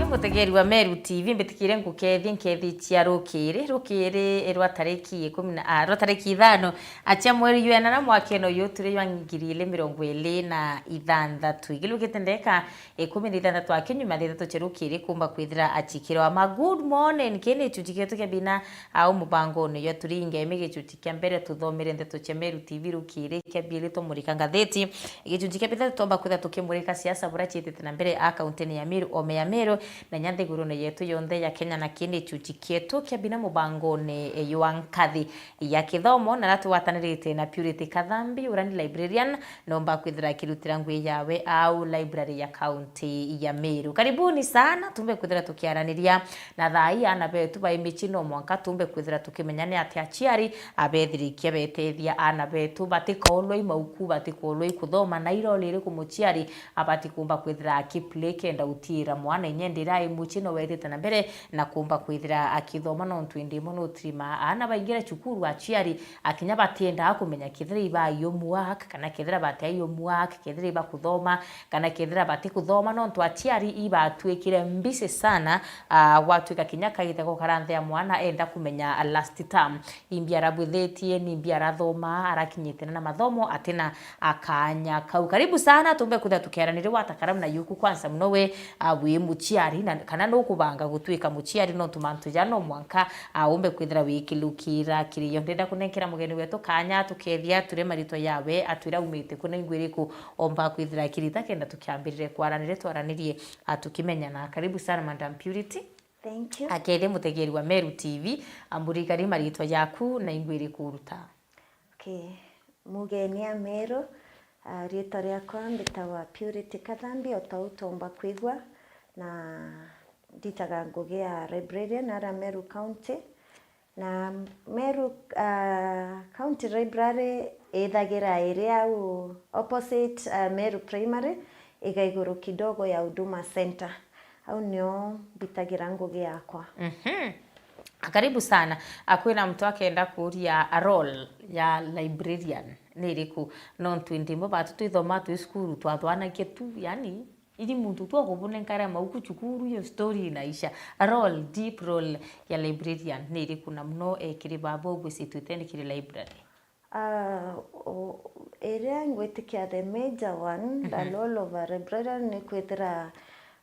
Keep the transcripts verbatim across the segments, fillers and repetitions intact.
Mutegeri wa Meru T V, mbitikire ngukethie nkethi cia rukiri, rukiri rwa tariki ikumi na, ah, rwa tariki ithano, acia mweri jwa enana mwaka eno uyu turi jwa ngiri ili mirongo ili na ithanthatu. Igilukite ndeka ikumi na ithanthatu akinyuma thaa ithatu cia rukiri kumba kwithira achikirwa ma good morning. Kini chuchi kietu kia bina au mubangone uyu turinge imi gichuchi kia mbere tuthomere ndeto cia Meru T V rukiri, kia biiri tumurika ngatheti. Gichunchi kia bithatu, tutomba kwithira tukimurika siasa buria ciitite na mbere a kauntini ya Meru, ome ya Meru, na inya nthigurune yetu yonthe ya Kenya, na kindi gichunchi kietu kia bina mubangone jwa nkathi ya kithomo, na aria tugwatanirite na Purity Kathambi, uria ni librarian, nomba kwithira akirutira ngui yawe au library ya kaunti ya Meru. Karibuni sana, tumbe kwithira tukiaraniria na thaa ii ana betu bai mici, no mwanka tumbe kwithira tukimenya ni atia aciari abethirikia betethia ana betu batikoolwa i mauku, batikoolwa i kuthoma, na iroli iriku muciari abati kumba kwithira akiplay kenda utiira mwana inya ndira ai muci no wethite na mbere na kumba kwithira akithoma, nontu indi imwe nutirima ana baingira cukuru aciari akinya batiendaa kumenya kethira ibai homework kana kethira batai homework, kethira ibakuthoma kana kethira batikuthoma, nontu aciari ibatwikire mbisi sana. Ah, gwatwika kinya kaita gukara nthi ya mwana enda kumenya last term imbi arabwithitie, nimbi arathoma, arakinyite na mathomo atina akanya kau. Karibu sana, tumbe kwithira tukiaraniria wata karamu na yuku kwanza muno we, ah, wi muciari na kana nukubanga gutwika muciari, nontu mantu ja no mwanka, ah, umbe kwithira wikilukira kirio. Ndenda kunenkera mugeni wetu kanya tukethia ture maritwa yawe, atwira umite ku na ingwiriku omba kwithira kirita kenda tukiambirire kwaraniria twaranirie, ah, tukimenyana. Karibu sana Madam Purity. Thank you. Akethia mutegeri wa Meru T V, amburikari maritwa jaku na ingwiri kuruta. Okay. Mugeni a Meru, ah, riitwa riakwa mbitagwa Purity Kathambi, o ta u tuumba kwigua, na nditaga ngugi ya librarian ara Meru County. Na Meru, ah, County Library ithagira iri au opposite, ah, Meru Primary, iga iguru kidogo ya Huduma Center. Au nio mbitagira ngugi yakwa. Mhm. Karibu sana. Ah, kwina mtu akenda kuria, a role ya librarian ni iriku? Nontu indi imwe batu twithoma twi cukuru twathwanagia tu, yani, iri muntu tu akubunenkara mauku cukuru, iyo story inaisha. A role, deep role ya librarian ni iriku, na muno, eh, kiri baba ugwicitwite ni kiri library? Ah, o, iria ngwitikia the major one, the role of a librarian ni kwithira,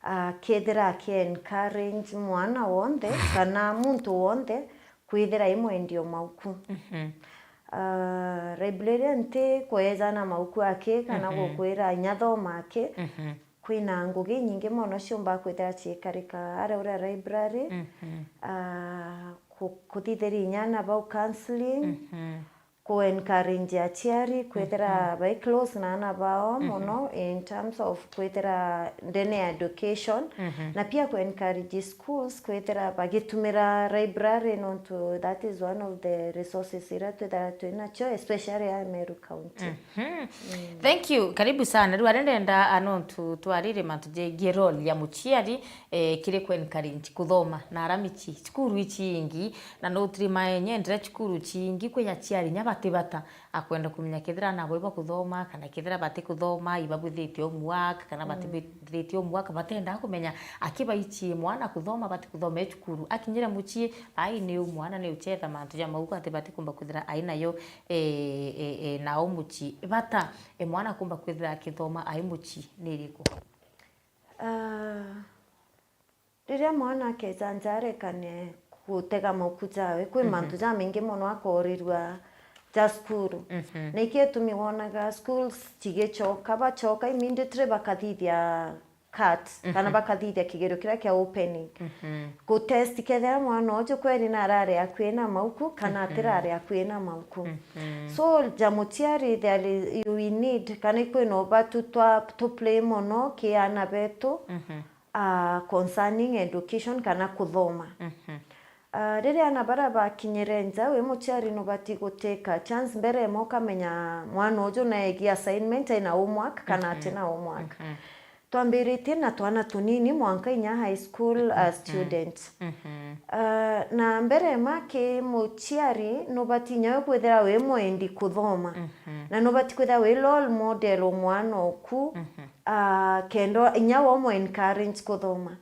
ah, kethira aki encourage mwana wonthe kana muntu wonthe kwithira imwendio mauku. Mhm. Ah, librarian ti kweejana mauku aki kana gukwira inya thoma aki. Mhm. Kwina ngugi inyingi mono ciumba kwithira ciikarika aria uria library. Mhm. Ah, ku-, kuthithiria inya ana bau counselling. Mhm. Ku encourage aciari kwithira bai close na ana bao mono in terms of kwithira ndene ya education, na pia ku encourage schools kwithira bagitumira library, nontu that is one of the resources iria twithira twinacio, especially ya Meru County. Mhm. Thank you. Karibu sana. Riu aria ndenda, a, nontu twarire mantu jegie role ya muciari, eh, kiri ku encourage kuthoma na ara mici, cukuru ici ingi, na no turi maenye ndira cukuru cingi kwi aciari nya bati bata akwenda kumenya kethira ana bau ibakuthoma kana kethira batikuthoma, ibabwithitie homework kana batibwithitie homework, batenda kumenya akibaichie mwana kuthoma, batikuthoma e cukuru. Akinyire mucii, ai ni u mwana ni uchetha mantu ja mauku ati batikumba kwithira ainayo, e, e, e, nao mucii. Bata e mwana kumba kwithira akithoma ai mucii ni iriku? Ah, riria mwana akeja nja arekane gutega mauku jawe, kwi mantu jamaingi mono akoorirua ja cukuru. Na ikio itumi wonaga schools cigicoka, bacoka immediately bakathithia cut, kana bakathithia kigerio kiria kia opening. Ku test kethira mwana uju kweri narari akui na mauku, kana atirari akui na mauku. So, ja muciari, there is, you, we need, kana ikwina ubatu twa, tu play mono ki ana betu, ah, concerning education kana kuthoma. Ah, riria ana baria bakinyire nja, wi muciari nubati guteka chance mbere imwe ukamenya mwana uju naegi assignment, aina homework, kana atina homework. Twambiritie na twana tunini mwanka inya high school, uh, student. Uh, na mbere ma ki muciari nubati inya we kwithira wi mwendi kuthoma. Na nubati kwithira wi role model o mwana oku, uh, kenda inya we umu encourage kuthoma.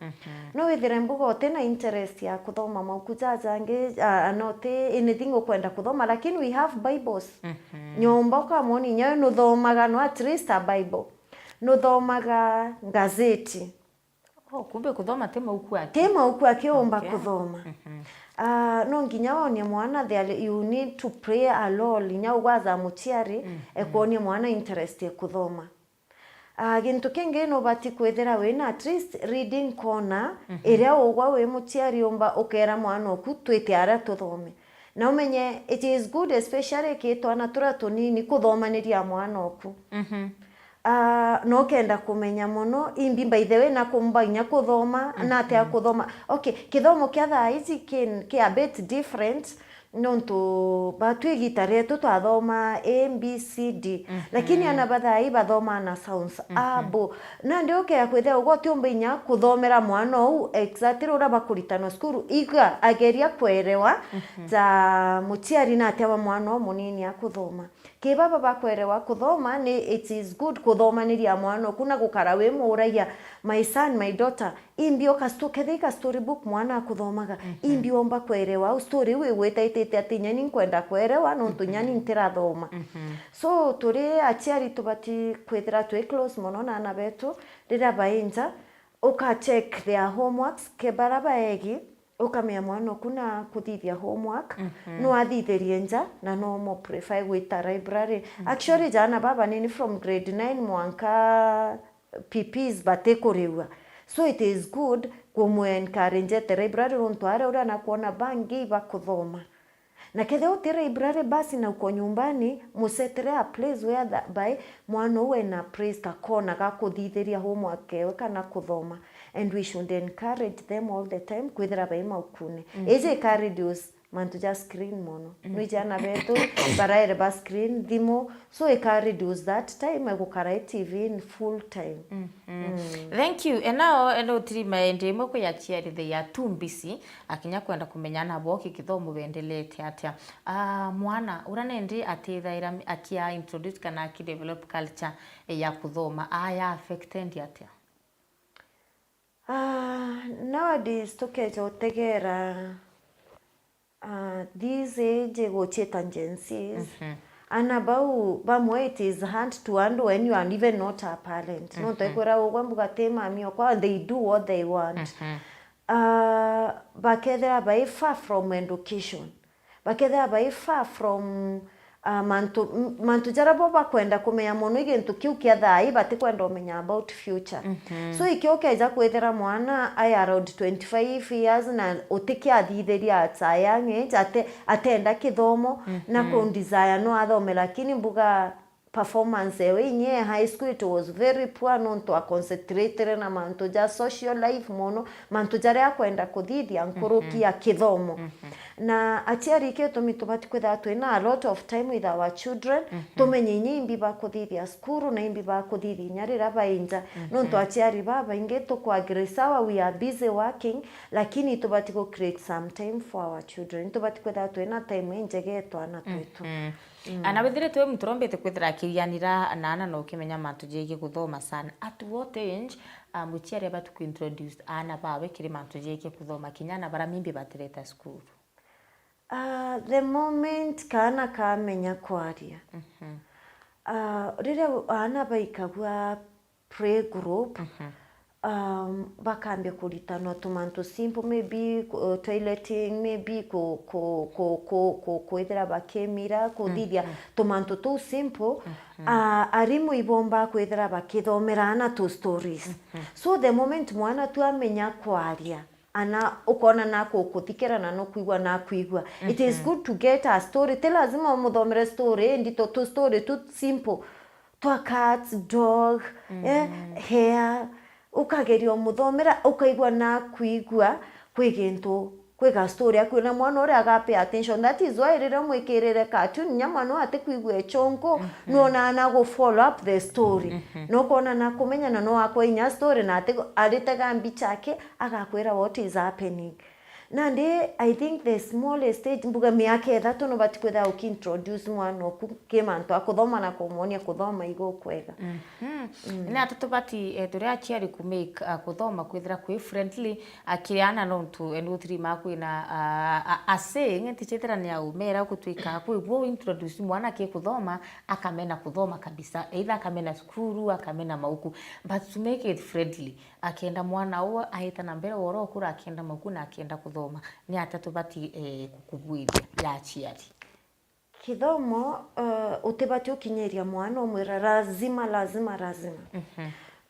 No withire mbuga uti na interest ya kuthoma mauku jajangi, uh, na uti anything ukwenda kuthoma, lakini we have Bibles. Nyomba ukamwona inya we nuthomaga no at least a Bible. Nuthomaga ngazeti. Oh, kumbe kuthoma ti mauku aki? Ti mauku aki umba kuthoma. Ah, no nginya wonie mwana there, you need to play a role. Inya ugwaza muciari, ekwonie mwana interest ya kuthoma. Ah, gintu kingi nubati kwithira wina at least reading corner, iria ugwa wi muciari umba ukera mwana oku, twite aria tuthome. Na umenye, it is good, especially ki twana turia tunini, kuthomaniria mwana oku. Ah, no kenda kumenya mono, imbi by the way, na kumba inya kuthoma, na atia kuthoma. Okay, kithomo kia thaa iji ki, ki a bit different, nontu batwi igita rietu twathoma A, B, C, D. Lakini ana ba thaa ii bathoma na sounds. A, bo. Nandi ukea kwithia ugo utiumba inya kuthomera mwana ou exactly uria bakuritanwa cukuru. Iga ageria kwerewa ta muciari na atia wa mwana o munini akuthoma. Ki baba bakwerewa kuthoma, ni it is good kuthomaniria mwana oku na gukara wi muuragia, "My son, my daughter, imbi uka sto-, kethira ika story book mwana akuthomaga, imbi omba kwerewa au story iu igwitaitite ati nyani nkwenda kwerewa nontu nyani ntirathoma." So, turi aciari tubati kwithira twi close mono na ana betu riria bai nja, uka check their homeworks, ke bara baegi, ukamenya mwana oku na kuthithia homework, no athithirie nja na no mo prefer gwita library. Actually, jana baba nini from grade nine mwanka P Ps batikuriua. So it is good kumu encourage ete library nontu aria uria anakwona bangi bakuthoma. Na kethira uti library basi na uko nyumbani, musetere a place where the, by mwana ou ena place ka kona ga kuthithiria homework ewe kana kuthoma. And we should encourage them all the time kwithira bai maukune. Iji ika reduce mantu ja screen mono. Nwi jana betu baraere ba screen, thimu, so ika reduce that time egukara i T V in full time. Thank you. And now, eno utirima ende imwe kwi aciari, they are too busy, akinya kwenda kumenya ana bo ki kithomo bendelete atia. Ah, mwana, ura nendi atithaira akia introduce kana aki develop culture ya kuthoma, aya affected atia? Ah, nowadays tukeja utegera, ah, these age guchita Gen Zs. Ana bau bamwe it is hand to hand when you are even not a parent. Nontu ekwira ugwa mbuga ti mami okwa, they do what they want. Ah, bakethira bai far from education. Bakethira bai far from, ah, mantu, m-, mantu jaria bo bakwenda kumenya mono i gintu kiu kia thaa ii, batikwenda umenya about future. So, ikio ukeja kwithira mwana ai around twenty-five years na utikiathithiria at a young age, ate-, atenda kithomo, na ku desire no athome, lakini mbuga performance ewe inye high school it was very poor, nontu a concentrated na mantu ja social life mono, mantu jaria akwenda kuthithia nkuruki ya kithomo. Na aciari, iki gitumi tubati kwithirwa twina a lot of time with our children, tumenye inya imbi bakuthithia cukuru na imbi bakuthithia inya riria bai nja. Nontu aciari babaingi tukwa agree, sawa, we are busy working, lakini tubati gu create some time for our children. Tubati kwithirwa twina time injega ya twana twetu. Ana withire twi muntu urombite kwithira akirianira na ana na ukimenya mantu jegie kuthoma sana. At what age, ah, muciari abati ku introduce ana bawe kiri mantu jegie kuthoma, kinya ana bara mimbi batireta cukuru? Ah, the moment kaana kamenya kwaria. Ah, riria aana baikagua playgroup, um, bakambia kuritanwa tumantu simple, maybe, uh, toileting, maybe ku-, ku-, ku-, ku-, ku-, kwithira bakimira, kuthithia tumantu tuu simple. Ah, arimu ibomba kwithira bakithomera ana tu stories. So the moment mwana tu amenya kwaria, ana ukona na ku-, kuthikira na no kwigua na kwigua. It is good to get a story. Ti lazima umuthomere story ndito, tu story tu simple. Twa cats, dog, eh, hare, ukageria umuthomera, ukaigua na kwigua kwi gintu Kwi ga story akuona mwana uria aga pay attention. That is why riria umwikirire cartoon, nya mwana uu atikwigua ichunku, nuona na gu follow up the story. Na ukona na kumenya na no akwa inya story na ati aritega mbicha ake, agakwira what is happening. Nandi, I think the smallest age, mbuga miaka ithatu, nubati kwithira ukiintroduce mwana oku ki mantu a kuthoma na kumwonia kuthoma igo kwega. Ni ata tubati, eh, turi aciari ku make, ah, kuthoma kwithira kwi friendly, ah, kiri ana nontu, eh, nuthiri ma kwina, ah, a, a saying, ntichithira ni au, mera gutwika kwi bo introduce mwana ki kuthoma, akamena kuthoma kabisa. Either akamena cukuru, akamena mauku. But to make it friendly, akenda mwana uu aita na mbere woro ukura, akenda mauku na akenda kuthoma. Ni ata tubati, eh, kukugwithia ya aciari? Kithomo, eh, utibati ukinyiria mwana umwira lazima, lazima, lazima.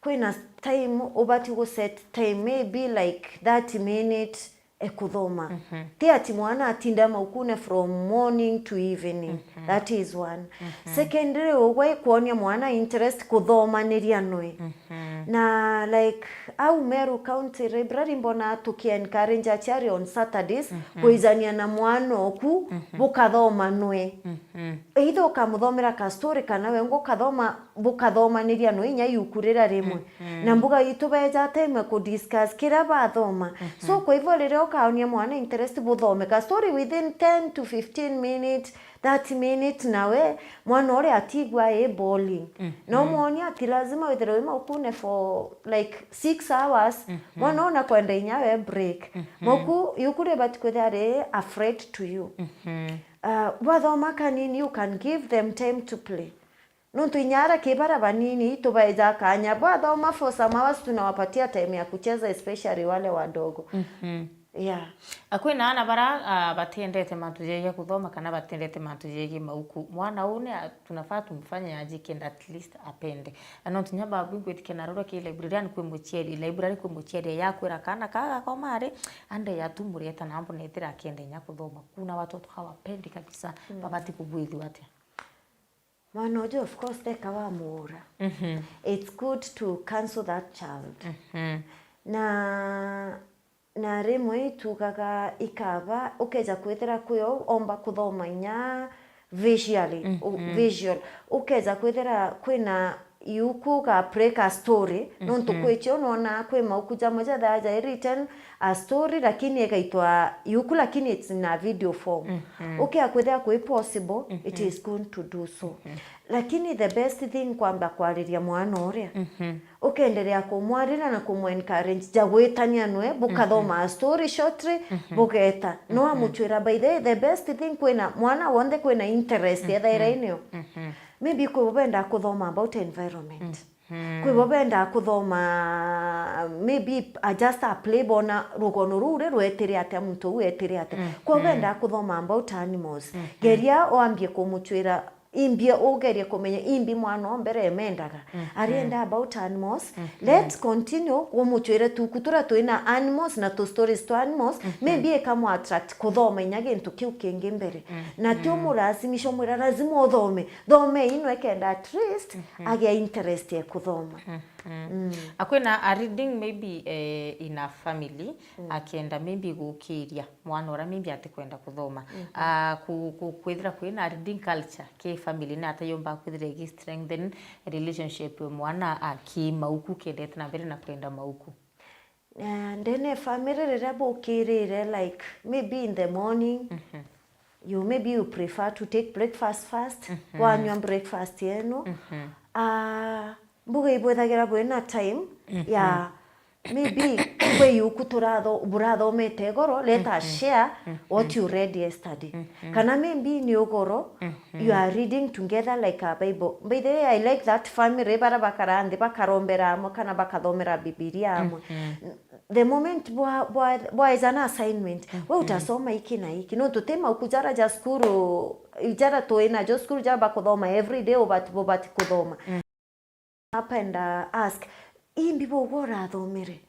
Kwina time ubati gu set time, maybe like thirty minute e kuthoma. Ti ati mwana atinda maukune from morning to evening. That is one. Secondly, ugwe kwonia mwana interest kuthomaniria nwe. Na, like, au Meru County Library, mbona tuki encourage aciari on Saturdays kuijania na mwana oku bukathoma nwe. Either ukamuthomera ka story kana we ngukathoma, bukathomaniria nwe inya iuku riria rimwe. Na mbuga itu beja time ku discuss kiria bathoma. So, kwa hivyo, riria ukaonia mwana interest, buthome ka story within ten to fifteen minutes, thirty minutes, nawe mwana uria atigua i boring. Na umwonie ati lazima withirwe wi maukune for, like, six hours. Mwana una kwenda inya we break. Mauku, iuku ribati kwithira ri a threat to you. Uh, bwathoma kanini, you can give them time to play. Nontu inya ara ki bara banini, tubaeja kanya. Bwathoma for some hours, tunawapatia time ya kucheza, especially wale wadogo. Yeah. A, kwina ana bara, a, batendete mantu jegie kuthoma kana batendete mantu jegie mauku. Mwana uu ni a-, tunafaa tumfanye aje kenda at least apende. Na nontu nya babu ingwitikia na rura ki librarian kwi muciari, library kwi muciari yakwira kana ka gakoma ari, ande ya tu mureta na mbona ethira akenda inya kuthoma. Kuna watoto hawapendi kabisa, babati kugwithua atia? Mwana uju, of course, teka wamuura. It's good to counsel that child. Na, na rimwe itugaga ikaba, ukeja kwithira kwi o omba kuthoma inya visually, u-, visual. Ukeja kwithira kwina iuku ga break a story, nontu kwi cio nona kwi mauku jamwe jathaa jai written a story, lakini igaitwa iuku, lakini it's in a video form. Ukia kwithira kwi possible, it is good to do so. Lakini the best thing kwamba kwariria mwana uria. Ukenderea kumwarira na kumu encourage ja gwitania nwe, bukathoma a story shortly, bugeta. No amuchwira, by the way, the best thing kwina mwana wonthe kwina interest ethaira inio. Maybe kwi bo benda kuthoma about environment. Kwi bo bendaa kuthoma, maybe a just a play, bona rugono ruu ri rwetire atia, muntu uu etire atia. Kwi bo bendaa kuthoma about animals. Geria wambie kumuchwira, imbie ugerie kumenya imbi mwana o mbere emendaga. Arienda about animals. Let's continue umuchwire tuku turia twina animals na tu stories twa animals. Maybe ikamu attract kuthoma inya gintu kiu kingi mbere. Na ti umulazimisha umwira lazima uthome. Thome ino ekenda at least agia interest ya kuthoma. Mm. Akwina a reading maybe, eh, in a family, akenda maybe gukiria mwana uria maybe atikwenda kuthoma. Ah, ku-, ku-, kwithira kwina reading culture ki family, ni ata yomba kwithira igi strengthen relationship mwana aki mauku kendete na mbere na kwenda mauku? Eh, ndene family riria bukirire, like, maybe in the morning, you, maybe you prefer to take breakfast first, wanyua breakfast yenu. Ah, mbuga ibwithagira bwina time ya maybe kwi yuku turatho-, burathomete igoro, let us share what you read yesterday. Kana maybe ni ugoro, you are reading together like a Bible. By the way, I like that family, bara bakara nthi bakarombera amwe kana bakathomera Bibilia amwe. The moment bwa-, bwa-, bwaeja na assignment, we utasoma iki na iki. Nontu ti mauku jara ja cukuru, jara twina jo cukuru jara bakuthoma every day, ubati, bubati kuthoma. Napenda ask, imbi bugwe urathomere?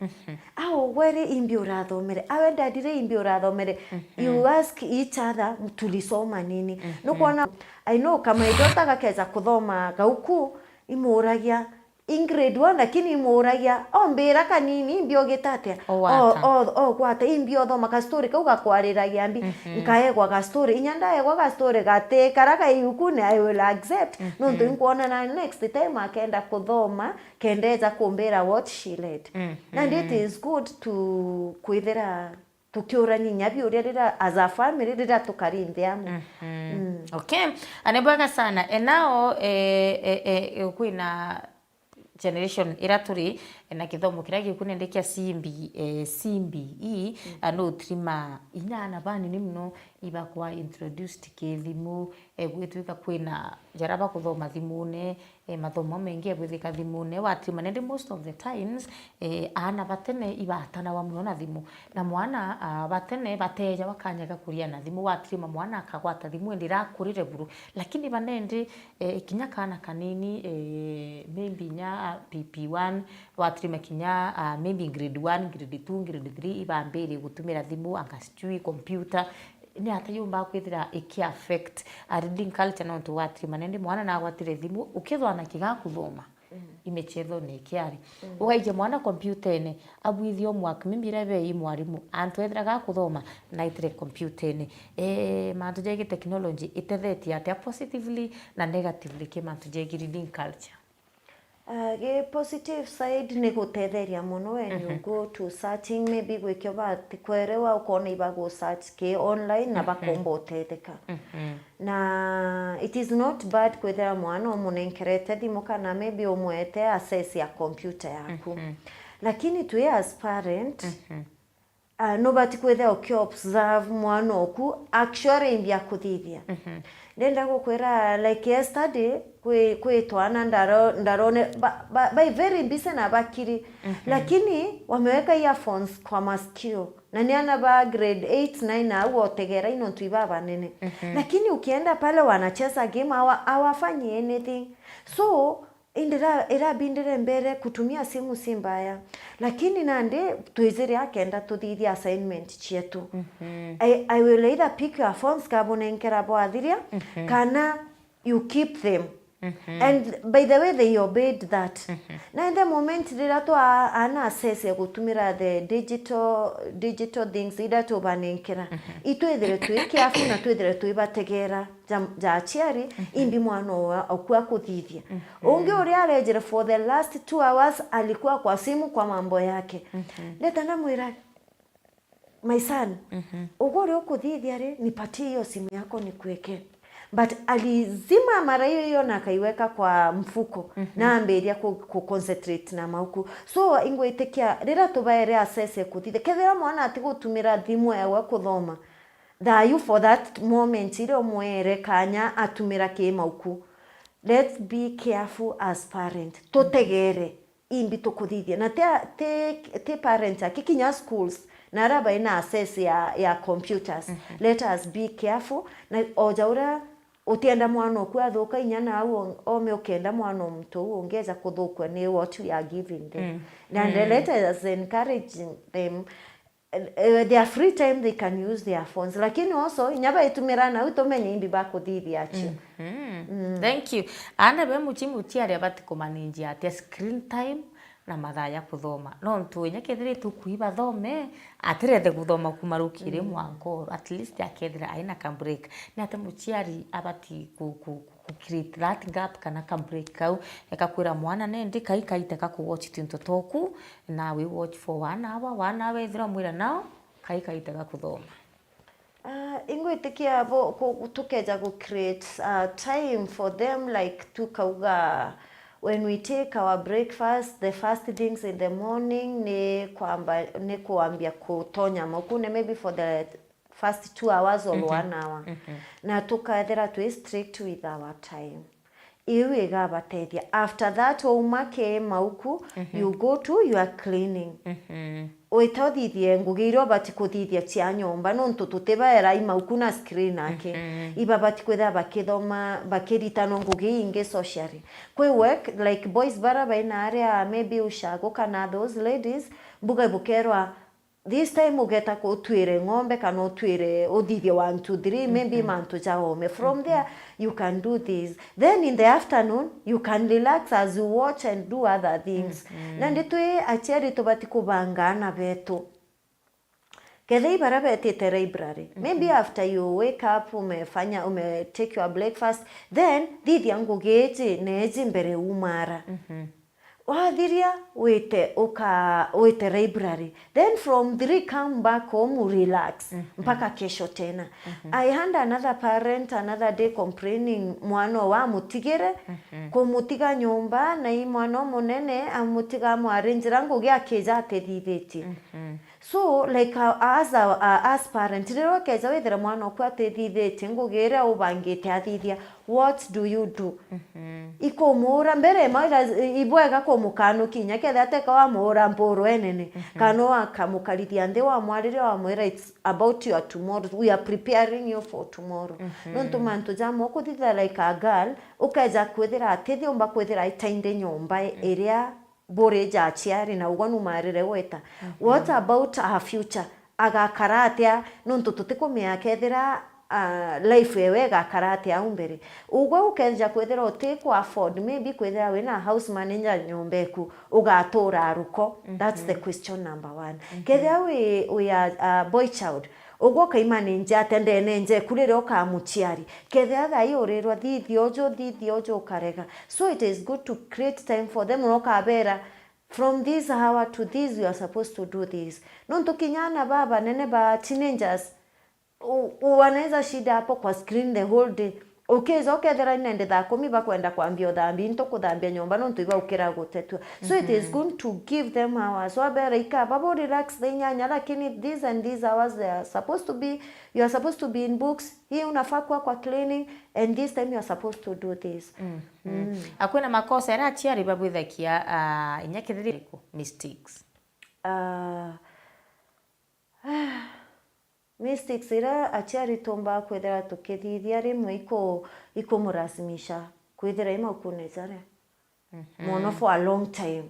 Au ugwe ri imbi urathomere? Awe daddy ri imbi urathomere? You ask each other, tulisoma nini? Nukwona, I know kama idota gakeja kuthoma gauku, imuragia, in grade one, lakini imuragia, ombira kanini, imbi ugita atia? O wata. O, o, o gwata, imbi othoma ka story kau gakwariragia mbi. Mhm. Nkaegwa ga story, inya ndaegwa ga story gati kara ga iukune, I will accept. Mhm. Nontu inkwona na next time akenda kuthoma, kenda eja kumbira what she read. Mhm. And it is good to kwithira tukiurania inya biuria riria, as a family, riria tukari nthi amwe. Mhm. Mm. Okay. Ani bwega sana. E nao, eh, eh, eh, kwina generation ira turi, eh, na kithomo kiria gikunende kia C B, eh, C B E, mm, a, no trima inya ana banini muno ibakwa introduced kithimu, eh, gwitwika kwina jara bakuthoma thimune, eh, mathomo mengi ebwithika thimune, watrima nende most of the times, eh, aana batene ibatanawa muno na thimu. Na mwana, ah, batene bateja wakanya ga kuria na thimu, watrima mwana akagwata thimu indi irakurire buru. Lakini banendi, eh, kinya kana kanini, eh, maybe nya, ah, P P one, watrima kinya, ah, maybe grade one, grade two, grade three, ibambiri gutumira thimu, anga sijui computer, ni ata yumbaga kwithira iki affect a reading culture? Nontu watrima nende mwana nagwatire thimu, ukethwa na kigakuthoma, mm, imechethone ikiari. Mm. Ugaikia mwana kompyutene, abwithie homework, maybe iria bei mwarimu, antu ethira gakuthoma, naitire kompyutene. Eh, mantu jegi technology itethetie atia positively na negatively ki mantu jegi reading culture? Ah, gi positive side ni gutetheria mono when you, mhm, go to searching, maybe gwikia ubati kwerewa, ukona ibagu search ki online na, mhm, bakomba utetheka. Mhm. Na it is not bad kwithira mwana umunenkerete thimu kana maybe umwete access ya computer yaku. Mhm. Lakini twi as parent, mhm, ah, nubati kwithira uki observe mwana oku actually imbi akuthithia. Mhm. Ndenda gukwira, like, yesterday, kwi, kwi twana ndaro-, ndarone, ba, ba, ba very busy na bakiri. Mhm. Lakini wameweka earphones kwa masikio. Na ni ana ba grade eight, nine au otegera i nontu iba banene. Mhm. Lakini ukienda pale wanacheza game, hawa-, hawafanyi anything. So, Indi ira-, irabindire mbere kutumia simu si mbaya, lakini nandi twijire akenda tuthithia assignment cietu. Mhm. I, I will either pick your phones kabunenkera bwathiria, mhm, kana you keep them. Mhm. And by the way, they obeyed that. Mhm. Na in the moment rira twa ana access ya gutumira the digital, digital things ira tubanenkera, mhm, itwithire twi careful na twithire twibategera ja, ja aciari, mhm, imbi mwana owa okua kuthithia. Mhm. Ungi uria arejire for the last two hours alikuwa kwa simu kwa mambo yake. Mhm. Ndeta ndamwira, "My son, mhm, ugu uria ukuthithia ri, nipatie hiyo simu yako nikuwekee." But alizima mara hiyo hiyo na akaiweka kwa mfuko, mhm, na ambiria ku, ku concentrate na mauku. So, ingwitikia, rira tubaere access ya kuthithia, kethira mwana atigutumira thimu ewe kuthoma, thayu for that moment iria umwere kanya atumira ki mauku. Let's be careful as parent. Tutegere imbi tukuthithia. Na ti, ti, ti parent aki, kinya schools, na aria bai na access ya, ya computers. Mhm. Let us be careful. Na oja uria utienda mwana oku athuka inya nau, ome ukenda mwana o muntu uu ungeja kuthukua ni what we are giving them. Mm. And, mm, let us encourage them, eh, their free time they can use their phones, lakini also inya baitumira nau tumenye imbi bakuthithia acio. Mhm. Mm. Thank you. Aana be muchi muchiari abati kumanage atia screen time na mathaa ja kuthoma? Nontu inya kethira ituku ibathome, atirethe kuthoma kuma rukiri, mm, mwanka oro, at least akethira aina ka break. Ni atia muchiari abati ku, ku, ku create that gap kana ka break kau, ekakwira mwana, nendi kai kaite ka ku watch twinto toku, na we watch for one hour, one hour ethira umwira nao, kai kaite ga kuthoma. Ah, ingwitikia bo, ku, tukeja ku create, ah, time for them, like, tukauga, when we take our breakfast, the first things in the morning ni kwamba, ni kwambia kutonya mauku, ni maybe for the first two hours or, mhm, one hour. Mhm. Na tukethira twi strict with our time. Iu igabatethia. After that, wauma ki mauku, mhm, you go to your cleaning. Mhm. Wita uthithie ngugi iria ubati kuthithia cia nyomba, nontu tutibaerai mauku na screen aki. Mhm. Ibabati kwithira bakithoma, bakiritanwa ngugi ingi socially. Kwi work, like, boys bara baina aria maybe ushago kana those ladies, mbuga ibukerwa, this time ugeta ku-, utwire ng'ombe kana utwire uthithie one, two, three, maybe mantu ja oome. From there, you can do this. Then in the afternoon, you can relax as you watch and do other things. Na ndi twi aciari tubati kubanga aana betu. Kethira i baria betite library, maybe after you wake up, umefanya, ume take your breakfast, then thithia ngugi iji na iji mbere umara. Wathiria, wite, uka, wite library. Then from three, come back home, relax. Mpaka kesho tena. I had another parent another day complaining, mwana owe amutigire, kumutiga nyomba, na i mwana umunene, amutiga amwarinjira ngugi akija atithithitie. So, like, uh, as a, uh, as parent, riria ukeja withira mwana oku atithithitie ngugi iria ubangite athithia, what do you do? Ikumuura mbere, maira ibwega kumukanukia, inya kethira teka wamuura mpuru enene, kana wakamukarithia nthi, wamwariria, wamwira, "It's about your tomorrow, we are preparing you for tomorrow." Nontu mantu jamwe ukuthithia, like a girl, ukeja kwithira atithiumba kwithira aitainde nyomba iria buri ja aciari na ugwe numarire gweta. What about her future? Agakara atia? Nontu tutikumenya kethira, ah, life ewe igakara atia au mbere. Ugwe ukeja kwithira utiku afford, maybe kwithira wina house manager nyomba eku, ugatura aruko? That's the question number one. Kethira wi, wi a, a boy child, ugwe ukaimanage atia ndene njeku riria ukamuciari? Kethira thaa ii urirwa thithia uju, thithia uju, ukarega. So it is good to create time for them, na ukabera, "From this hour to this, you are supposed to do this." Nontu kinya aana baba nene ba teenagers, u-, u-, wanaweza shinda hapo kwa screen the whole day. Ukija ukethira nende thaa kumi bakwenda kwambia uthambia into kuthambia nyomba nontu ibaukira gutetua. So it is good to give them hours. Wabera ikaba bo relax thaa inyanya, lakini these and these hours they are supposed to be, you are supposed to be in books. Hii unafaa kuwa kwa cleaning and this time you are supposed to do this. Akwina makosa aria aciari babwithagia, ah, inya kethira iriku mistakes? Ah, mistakes iria aciari tumbaa kwithira tukithithia rimwe iku-, ikumurazimisha kwithira i maukune jaria mono for a long time.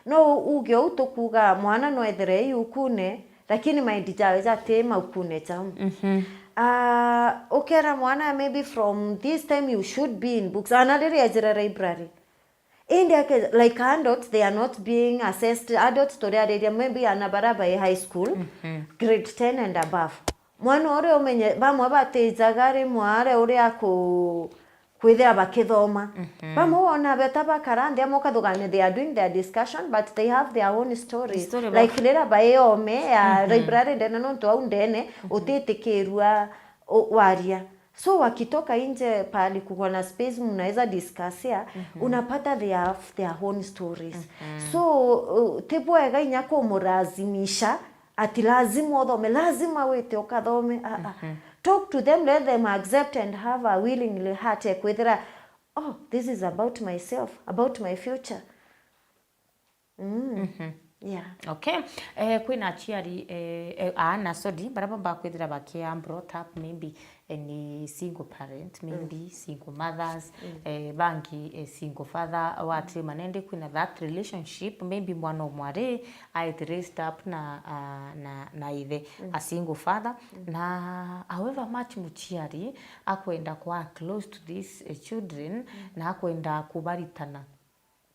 No uge uu tukuuga mwana no ethire i ukune, lakini mind jawe jati maukune jau. Ah, ukera mwana maybe from this time you should be in books. Ana riria ejire library, indi ake-, like adults, they are not being assessed. Adults turiariria maybe ana baria bai high school, grade ten and above. Mwana uria umenye, bamwe batijaga rimwe aria uria ku-, kwithira bakithoma. Bamwe wona beta bakara nthi amwe ukathugania they are doing their discussion, but they have their own stories. Story like riria bai oome ya library ndene, nontu au ndene utitikirua u-, waria. So wakitoka nje pahali kuko na space mnaweza discussia, unapata they have their own stories. So, uh, ti bwega inya kumurazimisha ati lazima uthome, lazima wite ukathome. Ah, ah. Talk to them, let them accept and have a willingly heart ya kwithira, "Oh, this is about myself, about my future." Mm. Yeah. Okay. Eh, kwina aciari, eh, eh, aana, sorry, baria bambaga kwithira bakia brought up maybe, eh, ni single parent, maybe single mothers, eh, bangi, eh, single father, watirima nende kwina that relationship, maybe mwana umwe ari aite raised up na, ah, na, na ithe, a single father. Na however much muciari akwenda kwa close to these, eh, children, na akwenda kubaritana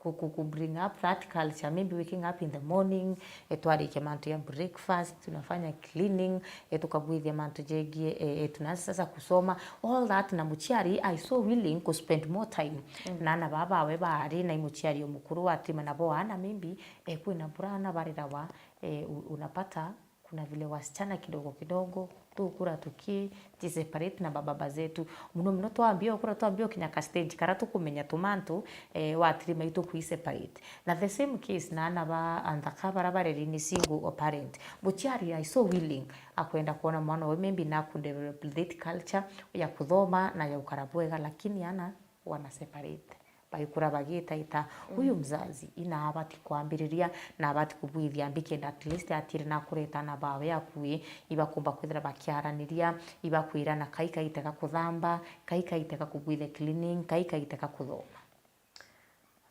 ku, ku, ku bring up that culture, maybe waking up in the morning, eh, twarikia mantu ya breakfast, tunafanya cleaning, eh, tukabwithia mantu jegie, eh, eh, tunaanza sasa kusoma, all that, na muciari I so willing ku spend more time na ana baba bawe baari, na i muciari umukuru watirima nabo aana, maybe, eh, kwina bura aana barirawa, eh, u-, unapata kuna vile wasichana kidogo kidogo tukura tuki ji separate na mababa zetu. Muno muno twambia ukura, twambia ukinya ka stage kara tukumenya tumantu, eh, watirima itu kwi separate. Na the same case na ana ba anthaka bara bareri ni single parent. Muciari I so willing akwenda kuona mwana uyu maybe na ku develop that culture ya kuthoma na ya ukara bwega, lakini ana wana separate. Baikura bagitaita, huyu mzazi ina abati kwambiriria na abati kubwithia mbi kenda at least atiri na kureta ana bawe akui, ibakumba kwithira bakiaraniria, ibakwirana kai kaitega kuthamba, kai kaitega kubwithia cleaning, kai kaitega kuthoma.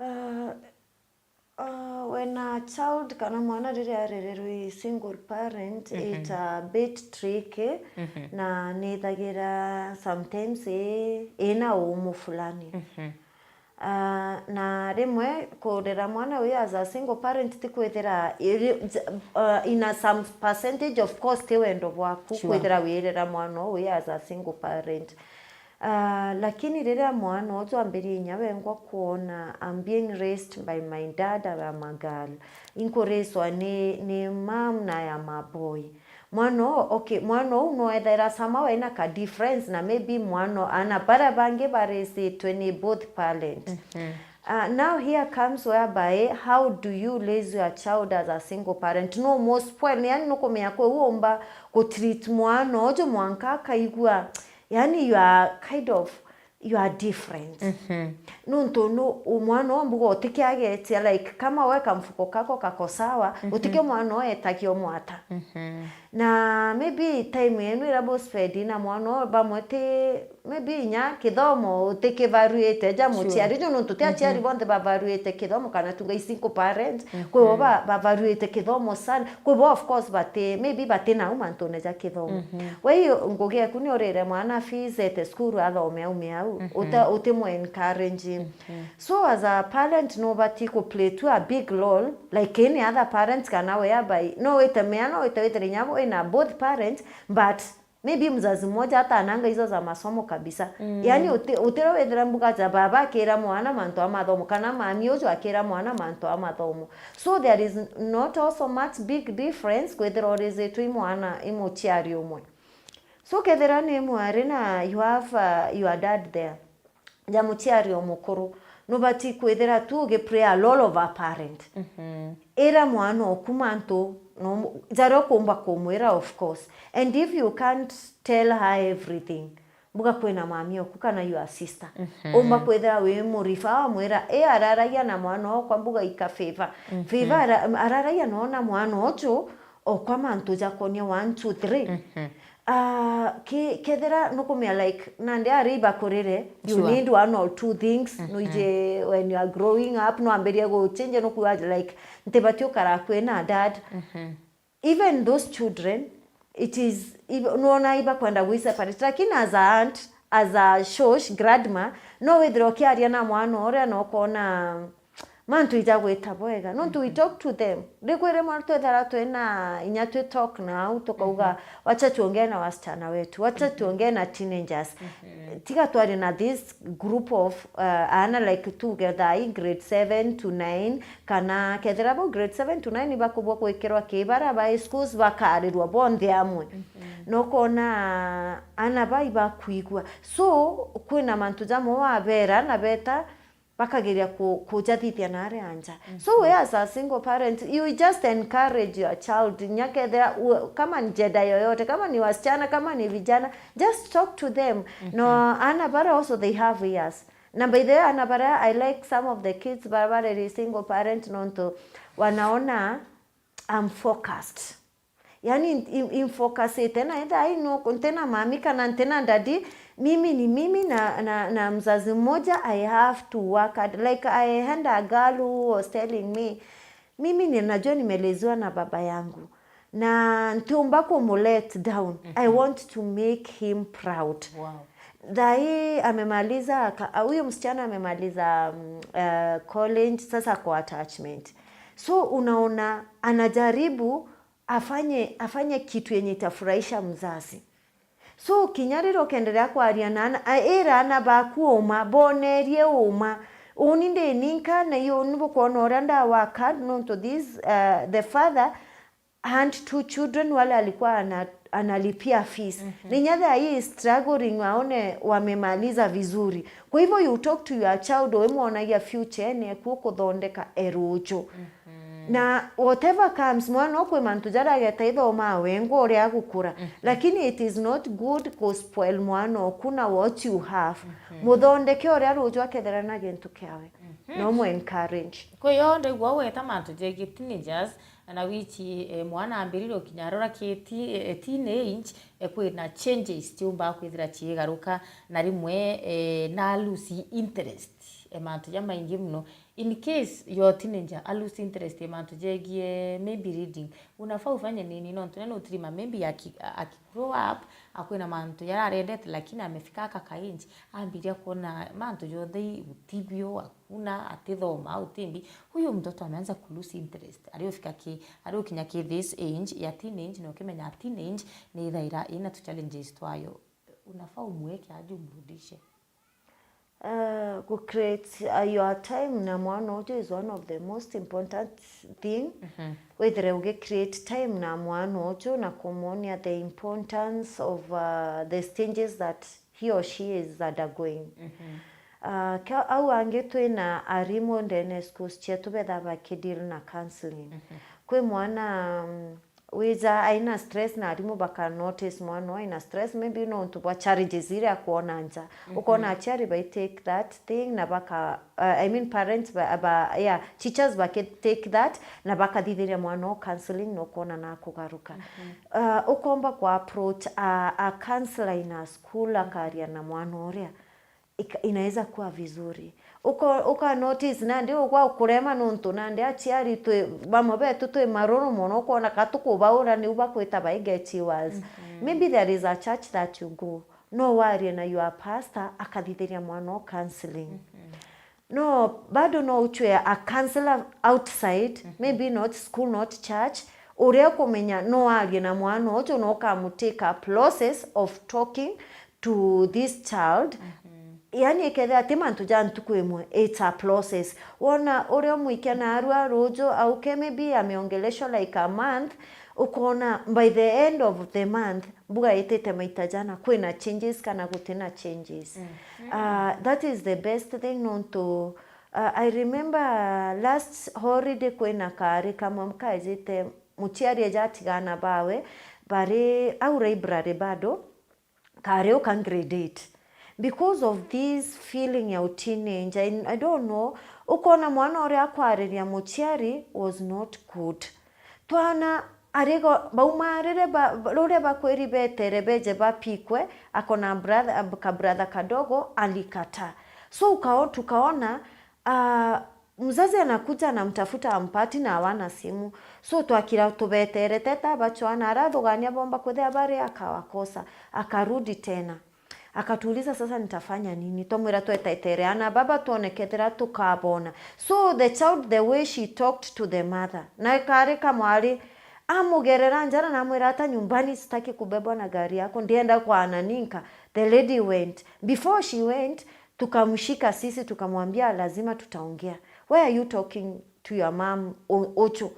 Ah, Uh, when a child kana mwana riria arererwe single parent, it's a bit tricky, na nithagira sometimes i, ina umu fulani. Uh, na rimwe kurera mwana wi as a single parent ti kwithira iri, uh, in a some percentage, of course, ti wendo bwaku. Sure. Kwithira wirera mwana wi as a single parent. Uh, lakini riria mwana uju ambirie inya wengwa kwona, I'm being raised by my dad, I am a girl, inkuraiswa ni, ni mom na I am a boy. Mwana u, okay, mwana u no ethaira somehow ena ka difference na maybe mwana u, ana baria bangi baraisitwe ni both parent. Uh, now here comes whereby, how do you raise your child as a single parent? No mo spoil, yani nukumenya kwi umba ku treat mwana uju mwanka akaigua, yani you are kind of, you are different. Nuntu nu, u-, mwana u mbuga utikiagetia, like, kama we kamfuko kako kako sawa, utikio mwana u etagia umwata. Na maybe time yenu ira bu spend na mwana u bamwe ti, maybe inya kithomo utikivaruite ja muciari, ju nuntu ti aciari bonthe bavaruite kithomo kana tuga i single parent, kwi bo ba-, bavaruite kithomo sana, kwi bo of course bati, maybe bati nau mantune ja kithomo. We iyo ngugi eku ni urire mwana fees ete cukuru athome aume au, uta-, utimu encourage. So as a parent no bati ku play to a big role like any other parent kana whereby no wite mea, no wite witire inya wina both parents, but maybe mzazi mmoja hata ananga hizo za masomo kabisa. Yani uti-, utiro withira mbuga ja baba akira mwana mantu a mathomo kana mami uju akira mwana mantu a mathomo. So there is not also much big difference kwithira urizitwe i mwana i muciari umwe. So kethira ni mwari na you have, uh, your dad there, ja muciari o mukuru, nubati kwithira tu ugi play a role of a parent. Ira mwana oku mantu no, jaria ukumba kumwira, of course. And if you can't tell her everything, mbuga kwina mami oku kana your sister. Umba kwithira wi murifa wamwira, i araragia na mwana okwa, mbuga ika favor. Favor ara-, araragia no na mwana uju okwa mantu jakonia one, two, three. Ah, ki-, kethira nukumia, like, nandi ari ibakurire, you need one or two things. Nuije when you are growing up, no ambirie guchange, nukuwa, like, ntibati ukara kwina dad. Even those children, it is, iba-, nuona ibakwenda gwi separate. Lakini as a aunt, as a shosh, grandma, no withire ukiaria na mwana uria na ukona mantu ija gwita bwega. Nontu we talk to them. Rikwire mwana twethara twina inya twi talk nau, tukauga, wacha tuongee na wasichana wetu, wacha tuongee na teenagers. Tiga twarie na this group of, uh, ana, like, together in grade seven to nine, kana kethira bo grade seven to nine bakubwa gwikirwa ki bara ba schools bakarirwa bonthe amwe. Na ukona ana bai bakwigua. So, kwina mantu jamwe wabera na beta bakageria ku-, kujathithia na aria anja. So we as a single parent, you just encourage your child. Nyakethira u-, kama ni gender yoyote, kama ni wasichana, kama ni vijana, just talk to them. No, ana bara also they have ears. Na by the way, ana bara, I like some of the kids bara bareri single parent nontu wanaona I'm focused. Yani, im-, imfocusite na etha ai no, ntina mami kana ntina daddy, mimi ni mimi na, na, na mzazi mmoja, I have to work hard. Like, I had a girl who was telling me, mimi ninajua nimeleziwa na baba yangu. Na ntiumba kumu let down. I want to make him proud. Wow. Thaa hii amemaliza aka-, huyo msichana amemaliza, mm, eh, college, sasa kwa attachment. So unaona anajaribu afanye, afanye kitu yenye itafurahisha mzazi. So kinya riria ukenderea kwaria na ana, a-, ira ana baku uma, bonerie uma. Uni ndi ninka na iyo ni bukwona uria nda work hard nontu this, uh, the father had two children wale alikuwa ana-, analipia fees. Ninya thaa hii is struggling aone wamemaliza vizuri. Kwa hivyo you talk to your child, wimwonagia future ene kuo kuthondeka eruju. Na whatever comes, mwana okwi mantu jaria ageta ithoma wengwa uria agukura. Lakini it is not good ku spoil mwana oku na what you have. Muthondeke uria ruju akethira na gintu kiawe. No mu encourage. Kwi yo ndigua ugweta mantu jegie teenagers, na wichi, eh, mwana ambirire ukinya arora ki ti-, eh, teenage, eh, kwina changes ciumba kwithira ciigaruka, na rimwe, eh, na lose interest. e mantu jamaingi muno. In case your teenager a lose interest e mantu jegie maybe reading, unafaa ufanye nini? Nontu nene utirima maybe aki, aki grow up, akwina mantu jaria arendete, lakini amefika aka ka age, ambiria kuona mantu jonthe i utibio, hakuna, atithoma, au timbi. Huyu mtoto ameanza ku lose interest. Ariufika ki, ariukinya ki this age ya teenage, na ukimenya teenage ni ithaira ina tu challenges twayo. Unafaa umweke aje umrudishe. Uh, ku create uh, your time na mwana uju is one of the most important thing. Withire ugi create time na mwana uju na kumwonia the importance of uh, the stages that he or she is undergoing. Uh, ka- au angi twina arimu ndene schools cietu betha bakideal na counseling. Kwi mwana um, wija aina stress na arimu baka notice mwana uyu aina stress, maybe nontu bwa challenges iria akwona nja. Ukona aciari bai take that thing na baka uh, I mean parents ba, ba, yeah, teachers baki take that na bakathithiria mwana uyu counseling na ukona na kugaruka. Uh, ukomba ku approach a, a counselor in a school akaria na mwana uria ika- inaweza kuwa vizuri. Uko uka notice nandi ugwa ukurema nontu nandi aciari twi bamwe betu twi maruru mono, ukona ka tukubaura niu bakwita bai get yours. Maybe there is a church that you go, no warie na your pastor akathithiria mwana o counseling. No bado no uchwe a counselor outside, maybe not school, not church, uria ukumenya no arie na mwana uju na ukamutake a process of talking to this child. Yani ikethira ati mantu ja ntuku imwe, it's a process. Wona uria umwikia narua ruju auke, maybe ameongeleshwa like a month, ukona by the end of the month mbuga itite maita jana, kwina changes kana gutina changes. Uh, that is the best thing nontu uh, I remember last holiday kwina kari kamwe kaijite muciari eja atigana bawe bari au library bado, kari uka grade eight. Because of this feeling ya uteenage, I, I don't know, ukona mwana uria akwariria muciari was not good. Twana arigo baumarire ba, ruria bakwiri betere beje bapikwe, akona brother, ka brother kadogo alikataa. So ukao, tukaona uh, mzazi anakuja anamtafuta ampati na awana simu. So twakira tubetere teta abachwana arathugania bomba kwithia bari akawakosa, akarudi tena. Akatuuliza, sasa nitafanya nini? Twamwira twetetere ana baba tuone kethira tukabona. So the child, the way she talked to the mother, na ikari kamwari amugerera njara na amwira, hata nyumbani sitaki kubebwa na gari yako, ndienda kwa Ananinka. The lady went. Before she went, tukamshika sisi tukamwambia, lazima tutaongea. Why are you talking to your mom, Ocho?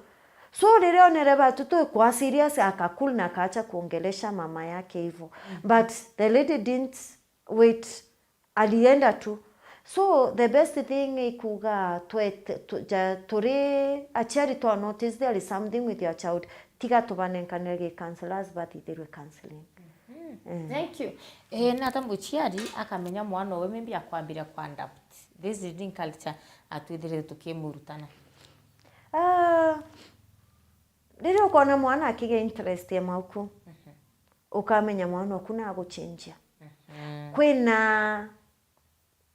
So riria onere batu twikwa serious, akakul na akaacha kuongelesha mama yake hivyo. But the lady didn't wait, alienda tu. So the best thing ikuga twete tu, ja, turi aciari twa notice there is something with your child, tiga tubanenkanire gi counselors bathithirwe counseling. Thank you. Eh, nata muciari akamenya mwana owe maybe akwambiria ku adapt this reading culture atwithirire tukimurutana? Ah, riria ukona mwana akigia interest ya mauku, ukamenya mwana oku naguchenjia. Kwina,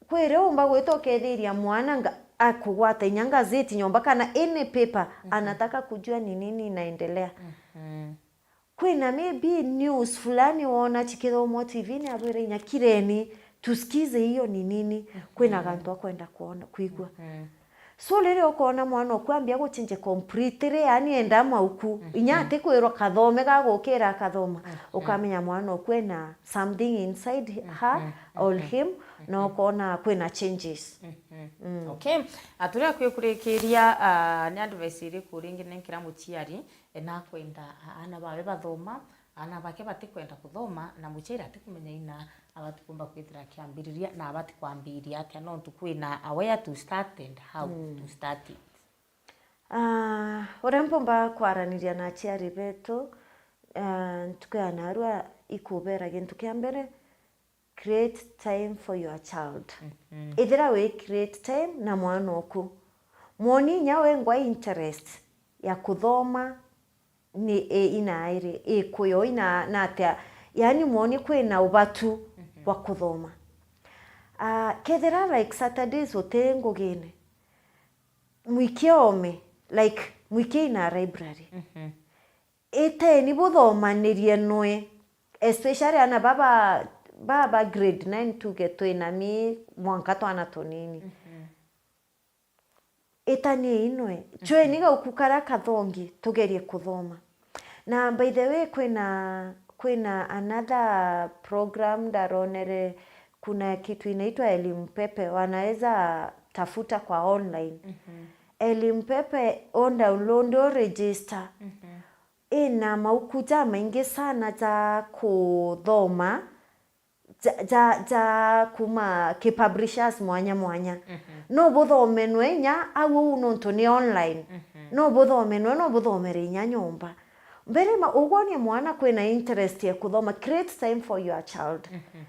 kwiria umba gwita ukethiria mwana nga, akugwata inya ngazeti nyomba kana any paper, anataka kujua ni nini inaendelea. Kwina maybe news fulani wona chikithomwa T V-ini, abwire inya, kireni tusikize hiyo ni nini, kwina gantu akwenda kuona, kuigua. So riria ukona mwana oku ambia guchenje completely, yani enda mauku, inya ati kwirwa kathome gagukira akathoma, ukamenya mwana oku ena something inside her or him, na ukona kwina changes. Okay. Aturia kwi kurikiria, ah, ni advice iriku ringi nenkira muciari, e, nakwenda a-, ana bawe bathoma, ana bake batikwenda kuthoma, na muciari atikumenya ina abati kumba kwithira akiambiriria na abati kwambiria atia, nontu kwina a where to start and how to start it. Ah, uria mpumba kwaraniria na aciari betu, ah, ntuku ya narua ikubera gintu kia mbere, create time for your child. Ithira wi create time na mwana oku. Mwoni inya wengwa interest ya kuthoma ni i, inairi, ikuyo ina, na atia, yani mwoni kwina ubatu wa kuthoma. Ah, kethira, like, Saturdays uti ngugine, mwikie ome, like, mwikie in a library. Mhm. Iteni buthomanirie nwe, especially ana baba, baba grade nine tuge twina mi mwanka twana tunini. Mhm. Itaniei nwe. Chweni gauku karia kathongi, tugerie kuthoma. Na by the way, kwina, kwina another program ndaronere, kuna kitu inaitwa Elimu Pepe, wanaweza tafuta kwa online. Mhm. Elimu Pepe, o download, o register. Mhm. Ina mauku jamaingi sana ja kuthoma, ja, ja, ja kuma ki publishers mwanya mwanya. Mhm. No buthome nwe inya au uu nontu ni online. Mhm. No buthome nwe, no buthomere inya nyomba. Mbere ma, ugwonie mwana kwina interest ya kuthoma, create time for your child. Mhm.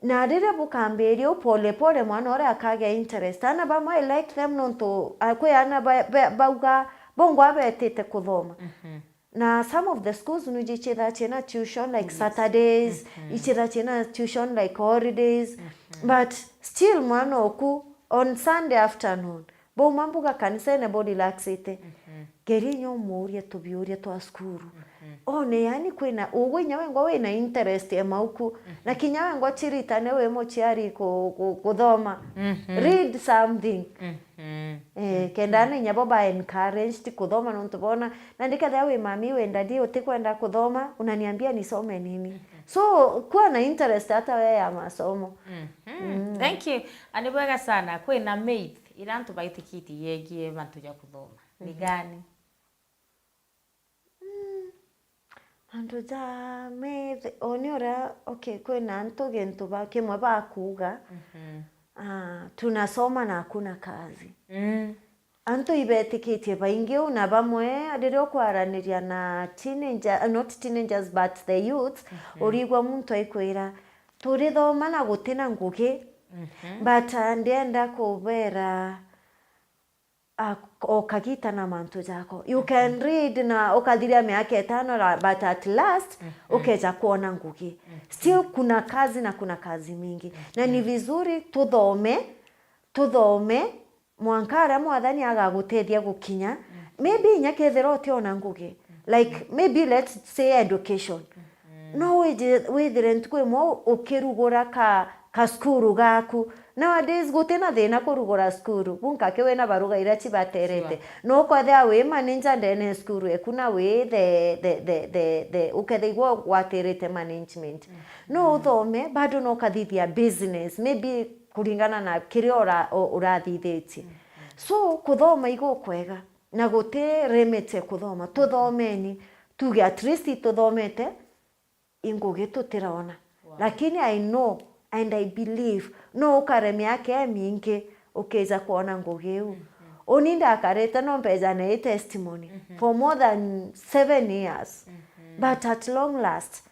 Na riria bukambiria u pole pole, mwana uria akagea interest. Ana bamwe I like them nontu, ah, kwi ana ba, ba, bauga, bongwa betite kuthoma. Mhm. Na some of the schools nuji ichithaa china tuition, like, Saturdays, mhm, ichithaa china tuition, like, holidays. Mhm. But still mwana oku on Sunday afternoon, bauma mbuga kanisene, bo relaxite. Mhm. Geria inya umuurie tubiuria twa cukuru. Mhm. One, yani, kwina ugwe inya wengwa wina interest ya mauku. Mhm. Na kinya wengwa chiritane wi muchiari ku, ku, kuthoma. Mhm. Read something. Mhm. Eh, kenda ana inya bo ba encouraged kuthoma nontu bona, na ndikethira wi mami, wi daddy, utikwenda kuthoma, unaniambia nisome nini. Mhm. So, kuwa na interest hata we ya masomo. Mhm. Mm. Thank you. Na ni bwega sana. Kwina myth iria antu baitikitie yegie mantu ja kuthoma. Ni, mhm, gani? Mm. Mantu ja myth, o ni uria, okay, kwina antu gintu ba, kimwe bakuuga, mhm, ah, "Tunasoma na hakuna kazi." Mm. Antu ibetikitie baingi uu, na bamwe riria ukwaraniria na teenager, not teenagers, but the youth, mhm, urigwa muntu aikwira, "Turithoma na gutina ngugi." Mhm. But, ah, ndienda kubera a, o kagita na mantu jako. You can read na ukathiria miaka itano, la, but at last, mhm, ukeja kuona ngugi. Mhm. Still kuna kazi na kuna kazi mingi. Na ni, mhm, vizuri tuthome, tuthome mwanka aria Mwathani agagutethia gukinya. Mhm. Maybe inya kethira utiona ngugi. Mhm. Like, maybe let's say education. Mm. No wiji-, withire ntuku imwe ukirugura ka, ka cukuru gaku. Nowadays, gutina thina kurugura cukuru. Bunka ki wina baruga iria cibaterete. Sure. No ukwethia wi manager ndene ya cukuru eku na wi the, the, the, the, the, ukethigwa gwatirite management. Mm. No, mm, uthome, bado no ukathithia business. Maybe kuringana na kiria ura-, u-, urathithitie. Mm, mm. So, kuthoma igukwega. Na guti limit ya kuthoma. Tuthomeni. Tuge at least tuthomete, i ngugi tutirona. Wow. Lakini I know and I believe, no ukare miaka imingi ukija kwona ngugi iu. Mhm. Uni ndakarite no mbeja na i testimony, mhm, for more than seven years. Mhm. But at long last,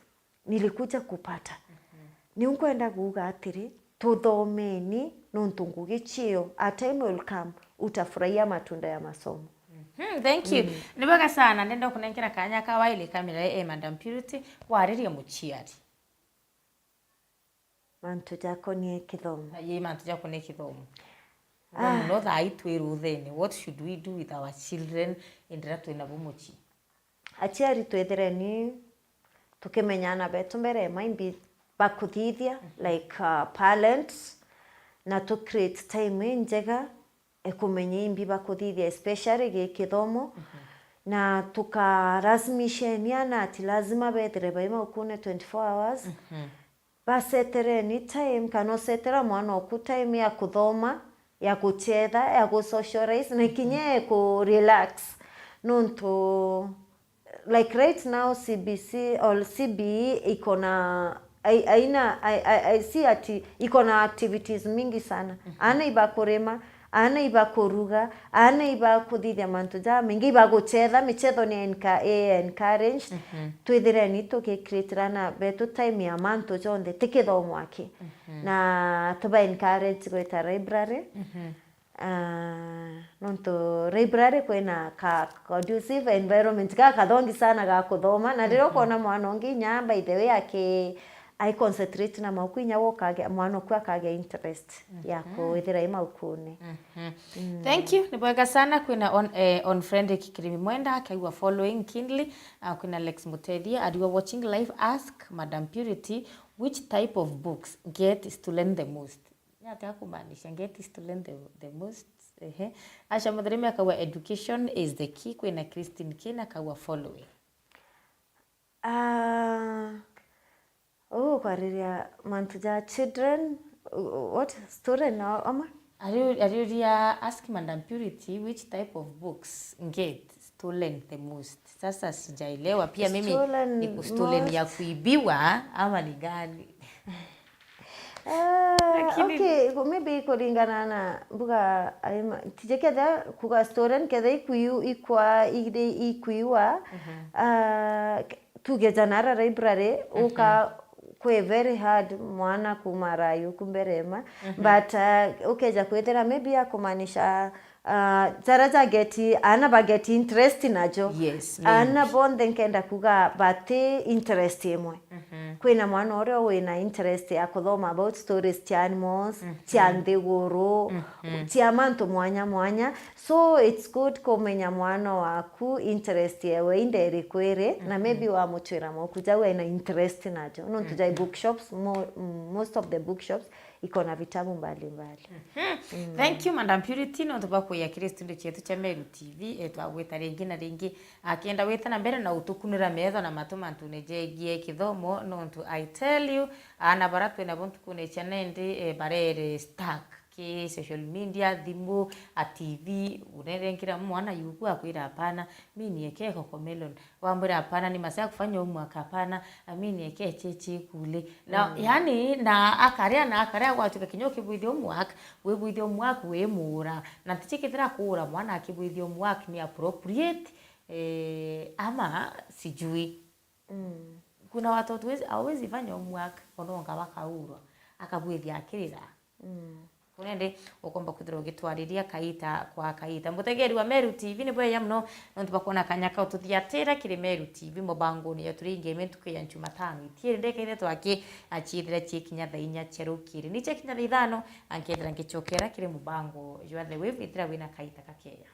nilikuja kupata. Mhm. Niu nkwenda kuuga atiri, tuthomeni, nontu ngugi cio, a time will come, utafurahia matunda ya masomo. Mhm, thank you. Mm. Ni bwega sana, ndenda kunenkera kanya ka waili kamera e Madam Purity, waririe muciari. Mantu jakonie kithomo. Na ye mantu jakonie kithomo. Ah. Muno thaa ii twi ruthene, what should we do with our children, indira twina bo mucii? Aciari, twithireni tukimenya aana betu mbere, maybe bakuthithia, mhm, like, uh, parents, na tu create time injega e kumenya imbi bakuthithia, especially gi kithomo, mhm, na tukarazimisheni aana ati lazima bethire bai maukune twenty-four hours. Mhm. Basetereni time, kana usetera mwana oku time ya kuthoma, ya guchetha, ya gu socialize, na kinya ya ku relax. Nontu, like, right now, C B C or C B E iko na, ai-, aina, ai-, ai-, ai-, si ati iko na activities mingi sana. Mhm. Aana ibakurima, aana ibakuruga, aana ibakuthithia mantu jamaingi, ibaguchetha, michetho ni enca-, i encouraged. Mhm. Twithireni tugi create aana betu time ya mantu jonthe, ti kithomo aki. Mhm. Na tuba encourage gwita library. Mhm. Ah, nontu library kwina ka conducive environment, ga kathongi sana ga kuthoma, na riria, mhm, ukona mwana ungi inya, by the way, aki-, ai concentrate na mauku, inya we ukagea, mwana oku akagea interest ya kwithira i maukune. Thank you. Ni bwega sana. Kwina on, eh, on Frederick Kirimi Mwenda akaigua following kindly. Uh, kwina Alex Mutethia, are you watching live? Ask Madam Purity, which type of books get stolen the most? Ni atia kumaanisha get stolen the, the most? Ehe. Asha Mutheremi akaigua education is the key. Kwina Christine Kina akaigua following. Ah, uu kwariria mantu ja children, what, stolen, no, ama? Ariu-, ariuria ask Madam Purity which type of books get stolen the most. Sasa sijaelewa pia mimi. Stolen ni ku-, stolen ya kuibiwa ama ni gani? Ah, lakini okay, ku-, maybe kuringana na mbuga, aima-, tije ketha kuga stolen, ketha ikuiu-, ikwa, iri ikuiwa, ah, tuge ja nara library, uka kwi very hard mwana kuma arai uku mbere ma, but uh, ukeja kwithira maybe akumaanisha uh, jara ja get, ana ba get interest najo. Yes, ana bonthe nkenda kuga bati interest imwe. Kwina mwana uria wina interest ya kuthoma about stories cia animals, cia nthiguru, cia mantu mwanya mwanya. So it's good kumenya mwana waku interest yewe inde iriku iri, na maybe wamutwira mauku jau ena interest najo. Nontu jai bookshops, mo-, most of the bookshops iko na vitabu mbalimbali. Thank you, Madam Purity, nontu bwa kuya kiri studio cietu cia Meru T V. Eh, twagwita ringi na ringi. Akenda wita na mbere na utukunira metho na matu mantune jegie kithomo, nontu I tell you, ana bara twina bo ntukune cia nendi, eh, barere stuck ki social media, thimu, a T V, unerengira mwana yuku akwira, "Hapana, mi nieke Cocomelon." Wamwira, "Hapana, ni masaa ya kufanya homework, hapana, mi nieke cheche kule." Na, yani, na akaria, na akaria, gwatuika kinya ukibwithia homework, wibwithia homework, wimura. Na tichi kithira kuura mwana akibwithia homework ni appropriate, eh, ama sijui. Kuna watoto hawezi, hawezi fanya homework, ononga wakaurwa, akabwithia akirira. Kunende ukomba kwithirwa ugitwariria kaita kwa kaita. Mutegeri wa Meru T V, ni bweya muno nontu bwa kwona kanya ka ututhiatira kiri Meru T V mubangoni ya turingi ime ntuku ya Jumatano. Itiiri ndekaithe twaki achiithira chiekinya thaa inya cia rukiri. Ni chiekinya thaa ithano, ankethira ngichokera kiri mubango jwa The Wave, ithira wina kaita kakeya.